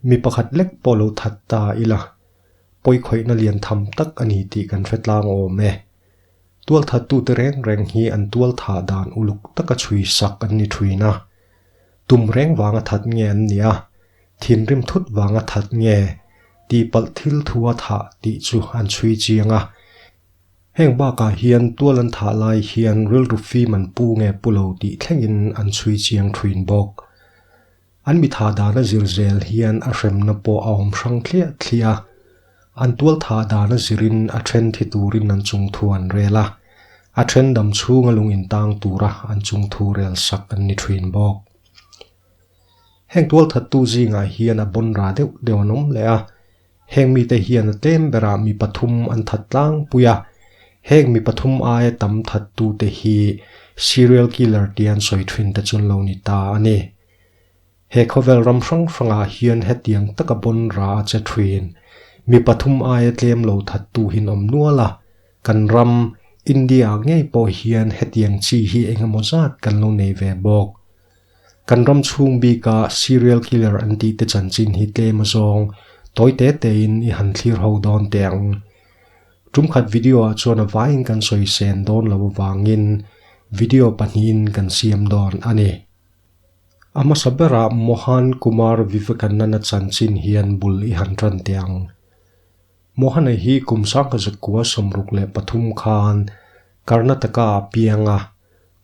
Mi pakhat lek pawh lo that ta ila, pawikhawihna lian tham tak a ni tih kan hre tlang awm e. Tualthattute reng reng hi an tualthah dan uluk taka chhui sak an ni thin a. Tum reng vanga that nge an nih a, thinrim thut vanga that nge tihpalh thil thu a thah tih chu an chhui chiang a. Heng bakah hian tual an thah lai hian rilru fim an pu nge pu lo tih thlengin an chhui chiang thin bawk. An mi thah dana zir zel hian a hremna pawh a awm hrang thliah thliah a, an tual thah dana zirin a then thi turin an chungthu an rel a, a then dam chhunga lung intang tura an chungthu rel sak an ni thin bawk. Heng tual thattu zingah hian a bawn ra deuh deuh an awm leh a, heng mite hian a tlem berah mi pathum an that tlangpui a, heng mi pathum aia tam thattute hi serial killer tia an sawi thin te chu an lo ni ta a ni. He khawvel ram hrang hrangah hian hetiang taka bawn ra a che thin. Mi pathum aia tlem lo thattu hin awm nual a, kan ram, India ah ngei pawh hian hetiang chi hi engemaw zat kan lo nei ve bawk. Kan ram chhung bika serial killer an tih te chanchin hi tlem azawng tawi te tein i han thlir ho dawn teh ang. Tumkhat video ah chuan a vaiin kan sawi sen dawn lo avangin video pahnihin kan siam dawn a ni. A hmasa berah Mohan Kumar Vivekananda chanchin hian bul i han tan teh ang. Mohana hi kum sangkazakua 63 khan Karnataka ah piang a,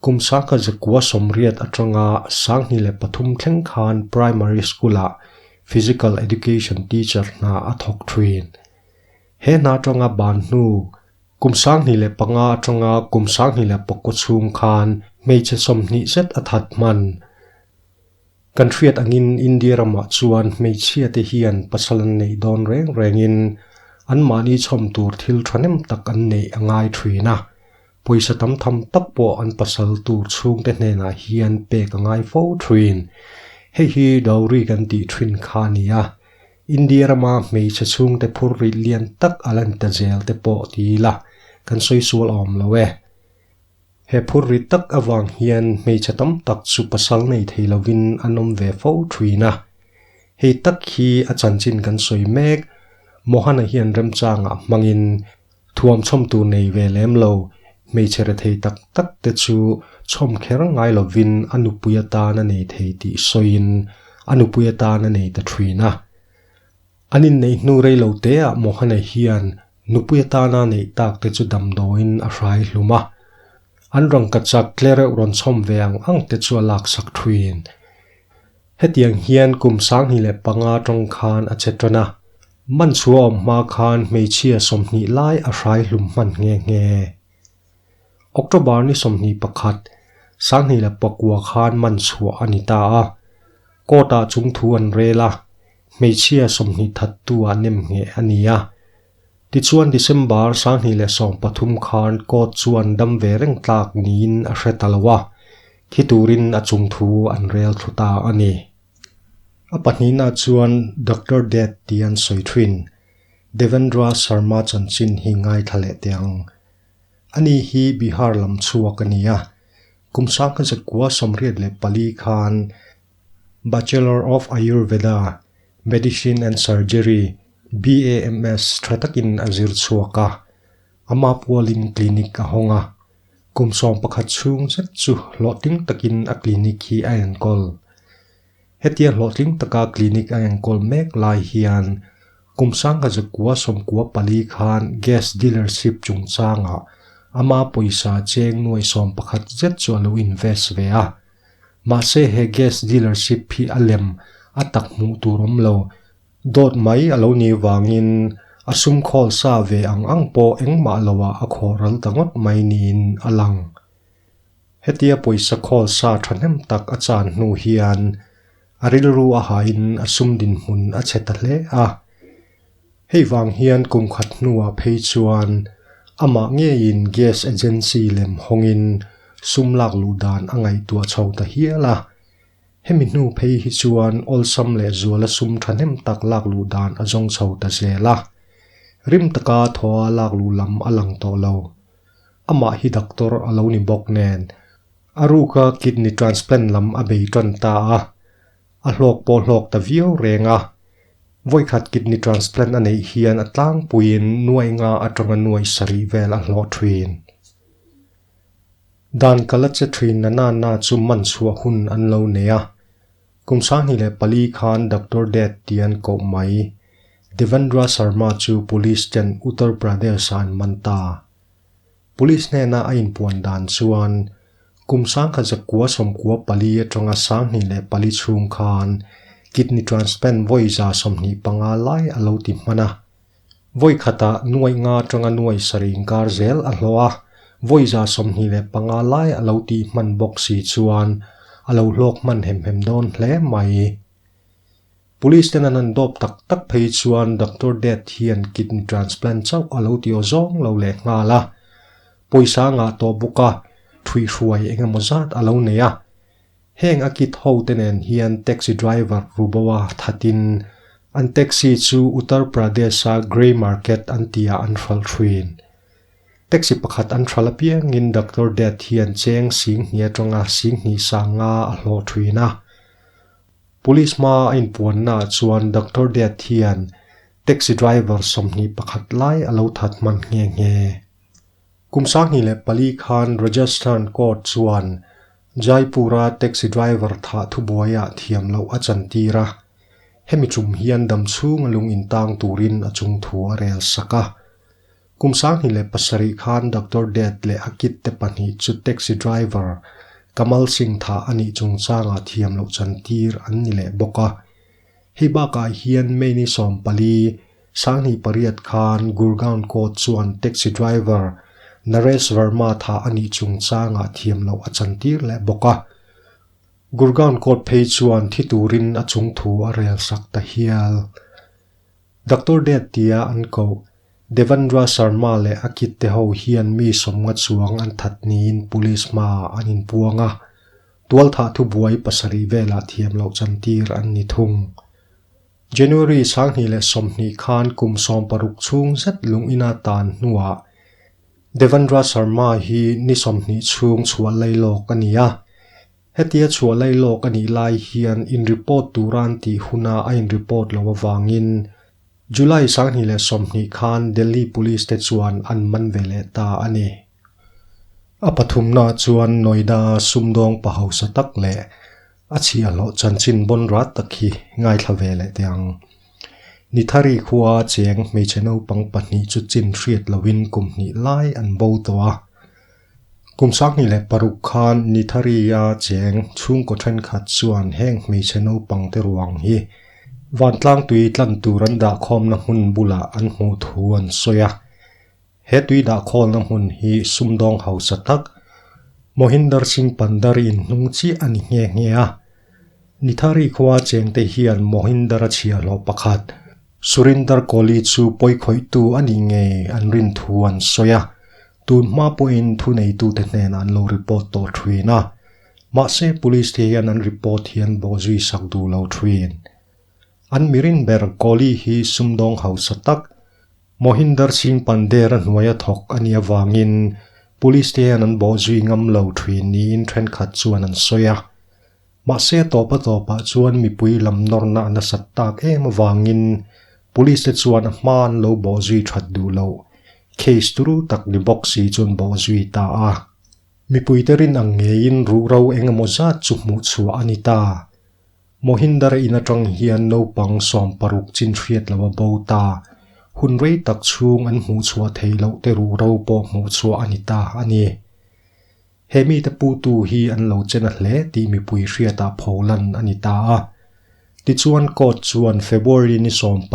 kum 1980 atanga 2003 thleng khan primary school-ah physical education teacher hna a thawk thin. He hna atanga ban hnu Kum 2005 atanga kum 2009 chhung khan hmeichhe 20 zet a that hman. Kan hriat angin India ramah chuan hmeichhia te hian pasal an neih dawn reng rengin anmahni chhawm tur thil thahnem tak an neih a ngai thin a, pawisa tam tham tak pawh an pasal tur chhungte hnenah hian pek a ngai fo thin. Hei hi dowry kan tih thin kha a ni a, India rama hmeichhe chhungte phur rih lian tak a lan ta zel te pawh ti ila kan sawi sual awm lo e. He phur rih tak avang hian hmeichhe tam tak chu pasal nei thei lovin an awm ve fo thin a. Hei tak hi a chanchin kan sawi mek, Mohana hian remchangah hmangin thuam chhawm tur nei ve lem lo, hmeichhe rethei tak tak te chu chhawm kher ngai lovin a nupui atan a nei thei tih sawiin a nupui atan a nei ta thin a. An inneih hnu rei lo teah Mohana hian nupui atana neih tak te chu damdawiin a hrai hlum a. An rangkachak tlereuh rawn chhawm ve ang ang te chu a laksak thin. Hetiang hian kum 2005 tawng khan a che tan a, man chhuah awm hma khan hmeichhia 20 lai a hrai hlum hman nghe nghe. October ni 21, 2009 khan man chhuah a ni ta a, court-ah chung thu an rel a, hmeichhia 20 thattu ah nem ngheh a ni a. Tichuan December 2013 khan court chuan dam ve reng tlak niin a hre ta lo a, Thi turin a chung thu an rel thlu ta a ni. A pahnihna chuan Doctor Death tih an sawi thin. Devendra Sharma chanchin hi ngaithla leh teh ang. Ani hi Bihar lam chhuak a ni a. Kum 1984 khan Bachelor of Ayurveda, Medicine and Surgery, BAMS, tha takin a zir chhuak a. Ama pualin clinic a hawng a. Kum 11 chhung zet chu hlawhtling takin a clinic hi a enkawl. Hetia hlawhtling taka clinic a enkawl mek lai hian kum 1994 khan gas dealership chungchangah ama pawisa cheng nuai 11 zet chu a lo invest ve a. Mahse he gas dealership hi a lem a tak hmuh tur awm lo. Dawt mai a lo nih vangin a sum khawl sa ve ang ang pawh engmah loah a khawh ral ta ngawt mai niin a lang. Hetia pawisa khawl sa thahnem tak a chan hnu hian a rilru a hain a sum dinhmun a chhe ta hle a. Hei vang hian kum khat hnuah phei chuan amah ngeiin gas agency lem hawngin sum lak luh dan a ngaihtuah chho ta hial a. Hemi hnu phei hi chuan awlsam leh zuala sum thahnem tak lak luh dan a zawng chho ta zel a. Rim taka thaw a lak luh lam a lang tawh lo. Amah hi doctor a lo ni bawk nen, a ruka kidney transplant lam a bei tan ta a. A hlawk pawh hlawk ta viau reng a. Vawikhat kidney transplant a neih hian a tlangpuiin nuai nga atanga nuai sarih vel a hlawh thin. Dan kal a che thin na na na chu man chhuah hun an lo nei a. Kum 2004 khan Doctor Death ti an koh mai. Devendra Sharma chu police ten Uttar Pradesh ah an man ta. Police hnena a inpuan dan chuan kum 1994 atanga 2004 chhung khan kidney transplant vawi 25 lai a lo ti hman a. Vawi khatah nuai nga atanga nuai sarih inkar zel a hlawh a, vawi 25 lai a lo tih hman bawk si chuan a lo hlawk hman hem hem dawn hle mai. Police ten an han dawp tak tak phei chuan Doctor Death hian kidney transplant chauh a lo ti aw zawng lo leh nghal a. Pawisa a ngah tawh bawk a, thuihhruai eng emaw zat a lo nei a. Heng a kit ho te nen hian taxi driver Ruboa thatin an taxi chu Uttar Pradesh-a grey market an tihah an hralh thin. Taxi pakhat an hralh apiangin Doctor Death hian cheng 10,000 atanga 10,000 sang nga a hlawh thin a. Police hma a inpuannaah chuan Doctor Death hian taxi driver 21 lai a lo that hman nghe nghe. Kum 2004 khan Rajasthan court chuan Jaipur-a taxi driver thah thubuaiah thiam loh a chantir a, hemi tum hian dam chhunga lung intang turin a chung thu a rel sak a. Kum 2007 khan Doctor Death leh a kit te pahnih chu taxi driver Kamal Singh thah a nih chungchangah thiam loh chantir an ni leh bawk a. Hei bakah hian May ni 14, 2008 khan Gurgaon court chuan taxi driver Naresh Verma thah a nih chungchangah thiam loh a chantir leh bawk a. Gurgaon court phei chuan thi turin a chung thu a rel sak ta hial. Doctor Death tia an koh Devendra Sharma leh a kit te ho hian mi sawmnga chuang an that niin police hmaah an inpuang a, tualthah thubuai pasarih velah thiam loh chantir an ni thung. January 2020 khan kum 60 chhung zet lung ina tan hnuah Devendra Sharma hi ni 20 chhung chhuah lailawk a ni a. Hetia chhuah lailawk a nih lai hian in report turan tih huna a in report lo awangin July 2020 khan Delhi Police te chuan an man ve leh ta a ni. A pathumna chuan Noida sumdawng pa hausa tak leh a chhia hlawh chanchin bon rat tak hi ngaithla ve leh teh ang. Nithari khua cheng hmeichhe naupang pahnih chu chin hriat loin kum hnih lai an bo tawh a. Kum 2006 khan Nithari a cheng chhungkaw thenkhat chuan heng hmeichhe naupang te ruang hi vantlang tui tlan tur an dah khawmna hmun bulah an hmuh thu an sawi a. He tui dah khawlna hmun hi sumdawng hausa tak Mohinder Singh Pandar in hnung chiah a ni nghe nghe a. Nithari khua cheng te hian Mohinder a chhia hlawh pakhat Surinder Kohli chu pawi khawihtu a nih nge an rin thu an sawi a. Tun hma pawhin thu neitute hnenah an lo report tawh thin a. Mahse police te hian an report hian bawhzui sak duh lo thin. An mirin ber Kohli hi sumdawng hausa tak Mohinder Singh Pandher a hnuai a thawk a nih avangin police te hian an bawhzui ngam lo thin niin thenkhat chuan an sawi a. Mahse tawpa tawpah chuan mipui lam nawrna a nasat tak em avangin police te chuan a hma an lo bawhzui that duh lo. Case turu tak ni bawk si chuan bawhzui ta a. Mipui te rin ang ngeiin ruhro eng emaw zat chu hmuh chhuah a ni ta. Mohinder in atang hian naupang 60 chin hriat lo a bo ta. Hun rei tak chhung an hmuh chhuah thei loh te ruhro pawh hmuh chhuah a ni ta a ni. He mi te putu hi an lo chen a hle tih mipui hriatah pholan a ni ta a. Tichuan court chuan February ni 12,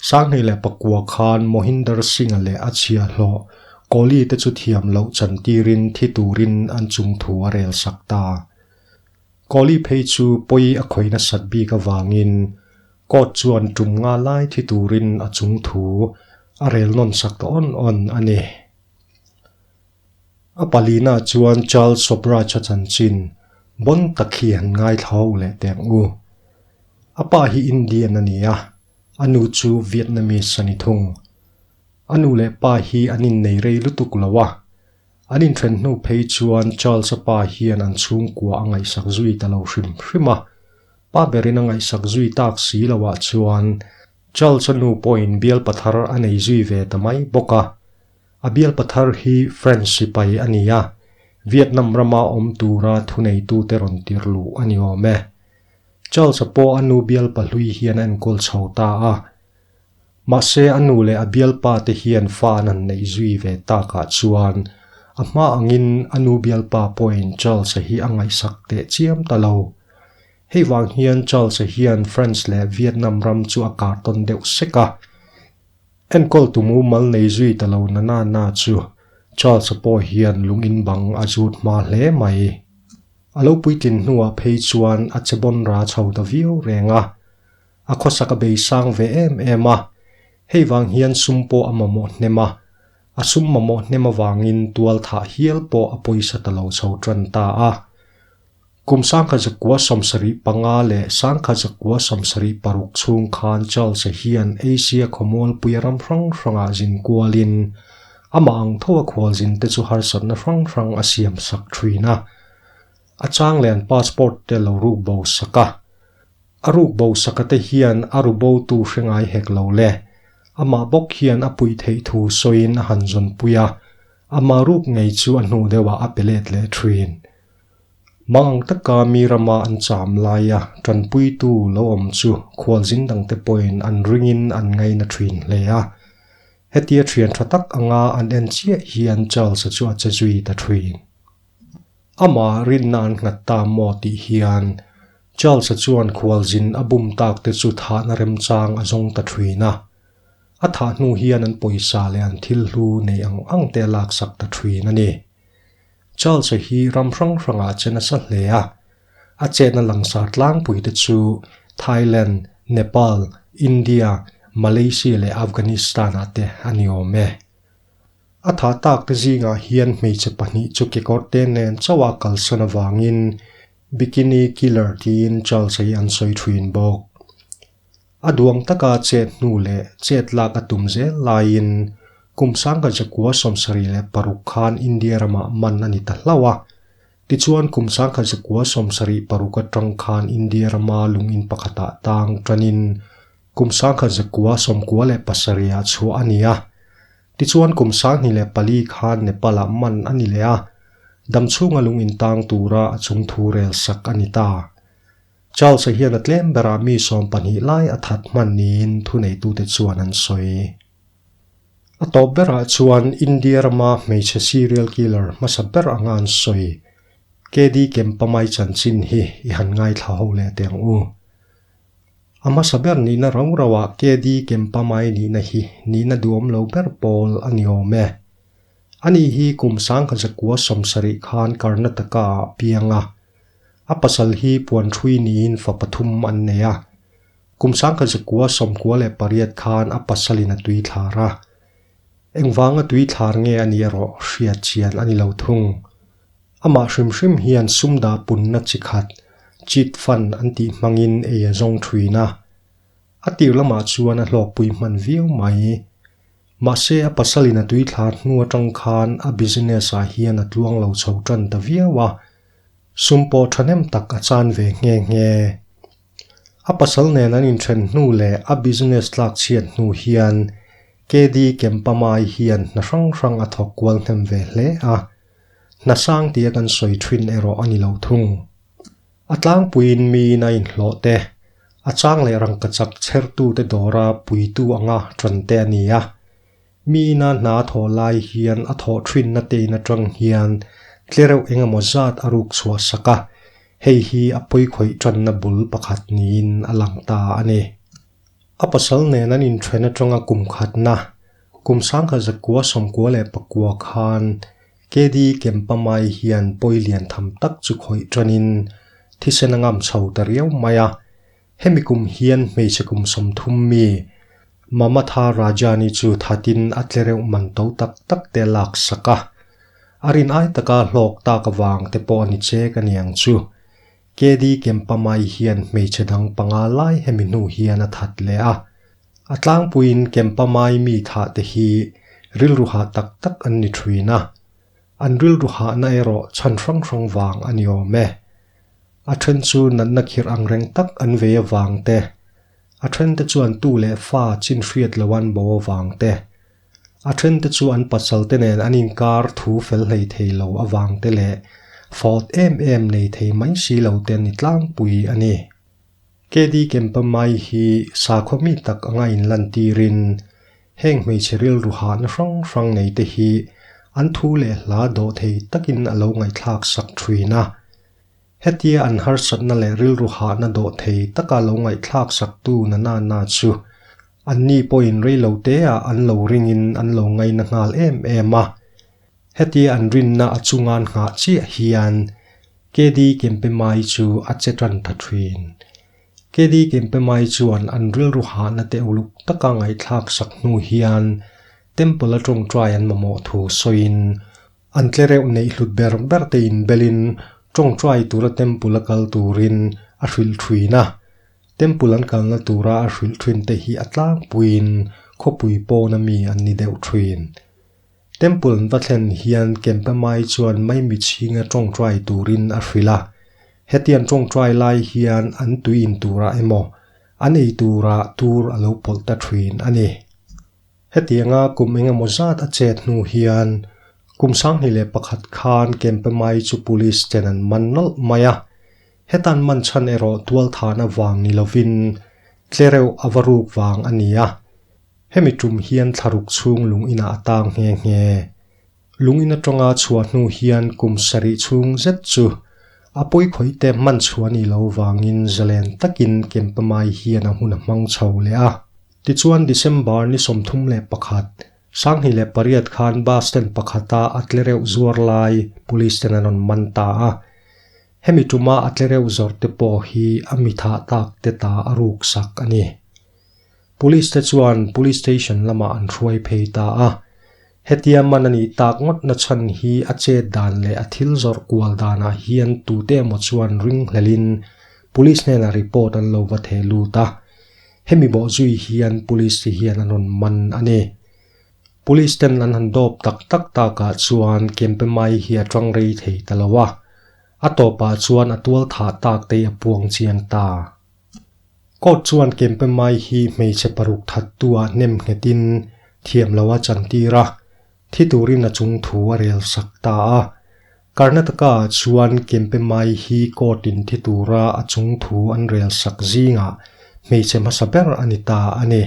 2009 khan Mohinder Singh-a leh a chhia hlawh Kohli te chu thiam loh chantirin thi turin an chung thu a rel sak ta. Kohli phei chu pawi a khawihna sat bik avangin court chuan tum nga lai thi turin a chung thu a rel nawn sak ta awn awn a ni. A palina chuan Charles Sobhraj a chanchin bon tak hi han ngaithla ho leh teh ang u. A pa hi Indian a ni a, a nu chu Vietnamese a ni thung. A nu leh pa hi an innei rei lutuk lo a, an inthen hnu phei chuan Charles a pa hian an chhungkua a ngaihsak zui ta lo hrim hrim a. Pa berin a ngaihsak zui tak si loah chuan Charles-a nu pawhin bialpa thar a nei zui ve ta mai bawk a. A bialpa thar hi French sipai a ni a, Vietnam rama awm tura thuneitute rawn tir luh a ni awm e. Charles-a pawh a nu bialpa hlui hian a enkawl chho ta a. Mahse a nu leh a bialpa te hian fa an han neih zui ve takah chuan a hma angin a nu bialpa pawhin Charles-a hi a ngaihsak teh chiam ta lo. Hei vang hian Charles-a hian France leh Vietnam ram chu a kar tawn deuh sek a. Enkawl tu mumal nei zui ta lo na na na chu Charles-a pawh hian lung in bang a zut hma hle mai. A lo puitlin hnuah phei chuan a che bawn ra chho ta viau reng a. A khawsak a bei sang ve em em a, hei vang hian sum pawh a mamawh hnem a, a sum mamawh hnem avangin tual thah hial pawh a pawisa ta lo chho tan ta a. Kum 1975 leh 1976 chhung khan Charles-a hian Asia khawmualpuia ram hrang hrangah zin kualin amah ang tho a khualzin te chu harsatna hrang hrang a siam sak thin a, a chang leh an passport te lo ruk bo sak a. A ruk bo saka te hian a ru bo tu hre ngai hek lo le. Amah bawk hian a puih theih thu sawiin a han zawnpui a, amah ruk ngei chu a hnu deuhah a pe let leh thin. Mang ang taka mi rama an cham laia tanpuitu lo awm chu khualzin dangte pawhin an ringin an ngaina thin hle a. Hetia thian tha tak anga an en chiah hian Charles-a chu a che zui ta thin. Amah rinna an nghat ta maw tih hian Charles-a chuan khualzin a bum tak te chu thahna remchang a zawng ta thin a. A thah hnu hian an pawisa leh an thil hlu nei ang ang te a laksak ta thin a ni. Charles-a hi ram hrang hrangah che nasa hle a, a chetna langsar tlangpui te chu Thailand, Nepal, India, Malaysia leh Afghanistan-ah te a ni awm e. A thah tak te zingah hian hmeichhe pahnih chu kekawrte nen chauha kalsan avangin Bikini Killer tiin Charles-a hi an sawi thin bawk. A duang taka chet hnu leh chet lak a tum zel laiin kum 1976 khan India ramah man a ni ta hlauh a. Tichuan kum 1976 atang khan India rama lungin pakhatah tang tanin kum 1997 ah chhuah a ni a. Tichuan kum 2004 khan Nepal-ah man a ni leh a, damchhunga lungin tang tura a chungthu rel sak a ni ta. Charles-a hian a tlem berah mi 12 lai a that hman niin thuneitute chuan an sawi. A tawp berah chuan India rama hmeichhe serial killer hmasa ber anga an sawi, KD Kempamai chanchin hi i han ngaithla ho leh teh ang u. A hmasa ber nihna rau rauah KD Kempamai nihna hi nihna duhawm lo ber pawl a ni awm e. Ani hi kum 1970 khan Karnataka-ah a piang a. A pasal hi puan ṭhui niin fa pathum an nei a. Kum 1998 khan a pasalin a tui thlar a. Engvanga tui thlar nge a nih erawh hriat chian a ni lo thung. Amah hrim hrim hian sum dah punna chi khat, chit fund an tih hmangin ei a zawng ṭhuin a. A tir lamah chuan a hlawkpui hman viau mai. Mahse a pasalin a tui thlar hnu aṭang khan a business ah hian a tluang lo chho ṭan ta viau a. Sum pawh ṭhahnem tak a chan ve nghe nghe. A pasal nen an inṭhen hnu leh a business tlak chhiat hnu hian KD Kempamai hian hna hrang hrang a thawk kual hnem ve hle a. Hna sang tia kan sawi ṭhin erawh a ni lo thung. A tlangpuiin miin a inhlawh te, a chang leh rangkachak chhertute dawra puitu anga ṭan te a ni a. Miina hna a thawh lai hian a thawh ṭhinna tein aṭang hian tlereuh eng emaw zat a ruk chhuah sak a, hei hi a pawikhawih ṭanna bul pakhat niin a lang ta a ni. A pasal nen an inṭhen aṭanga kum khatna, kum 1994 khan KD Kempamai hian pawi lian tham tak chu khawih ṭanin thisen a ngam chho ta riau mai a. Hemi kum hian hmeichhe kum 30 mi Mamatha Rajani chu thatin a tle reuh man to tak tak te a lak sak a. A rin ai taka hlawk tak avang te pawh a ni chek a niang chu. KD Kempamai hian hmeichhe dang panga lai hemi hnu hian a that leh a. A tlangpuiin Kempamai mi thah te hi rilru hah tak tak an ni thin a. An rilru hahna erawh chhan hrang hrang vang a ni awm e. A then chu natna khirh ang reng tak an vei avang te, a then te chuan tu leh fa chin hriat lo an bo avang te, a then te chu an pasal te nen an inkar thu fel hlei thei lo avang te leh fawt em em nei thei mai si lo te an ni tlangpui a ni. KD Kempamai hi sakhaw mi tak anga inlantirin Heng hmeichhe rilru hahna hrang hrang nei te hi an thu leh hla dawh thei takin a lo ngaihthlak sak thin a. Hetia an harsatna leh rilru hahna dawh thei taka lo ngaihthlak saktu na na na chu anni pawhin reilo teah an lo ringin an lo ngaina nghal em em a. Hetia an rinna a chungan nghah chiah hian KD Kempemai chu a che tan ta thin. KD Kempemai chuan an rilru hahna te uluk taka ngaihthlak sak hnu hian Temple a tawngtai an mamawh thu sawiin an tlereuh neih hlut ber ber te inbelin tawngtai tura Temple a kal turin a hrilh thin a. Temple an kalna tura a hrilh thin te hi a tlangpuiin khawpui pawna mi an ni deuh thin. Temple an va thlen hian Kempemai chuan maimi chhinga tawngtai turin a hrilh a. Hetiang tawngtai lai hian an tui in turah emaw, an ei turah tur a lo pawlh ta thin a ni. Hetianga kum engemaw zat a chet hnu hian kum 2001 khan Kempemai chu police ten an man nawlh mai a. Hetan man chhan erawh tualthan avang ni lovin tlereuh a va ruk vang a ni a. Hemi tum hian thlaruk chhung lung inah a tang nghe nghe. Lung in atanga chhuah hnu hian kum sarih chhung zet chu a pawikhawih te hman chhuah a nih loh vangin zalen takin Kempamai hian a hun a hmang chho leh a. Tichuan December ni 31, 2008 khan bus stand pakhata a tlereuh zuar lai police ten an rawn man ta a. Hemi tuma a tlereuh zawrh te pawh hi a mi thah tak te ta a ruk sak a ni. Police te chuan Police Station lamah an hruai phei ta a. Hetia man a nih tak ngawt na chhan hi a chet dan leh a thil zawrh kual danah hian tute emaw chuan ring hlelhin Police hnenah report an lo va theh lut a. Hemi bawh zui hian Police te hian an rawn man a ni. Police ten an han dawp tak tak takah chuan Kempemai hi a tang rei thei ta lo a. A tawpah chuan a tual thah tak te a puang chiang ta. Court chuan Kempemai hi hmeichhe paruk thattu-ah hnem nghetin thiam lo a chantir a, thi turin a chung thu a rel sak ta a. Karnataka-ah chuan Kempemai hi court-in thi tura a chung thu an rel sak zingah hmeichhe hmasa ber a ni ta a ni.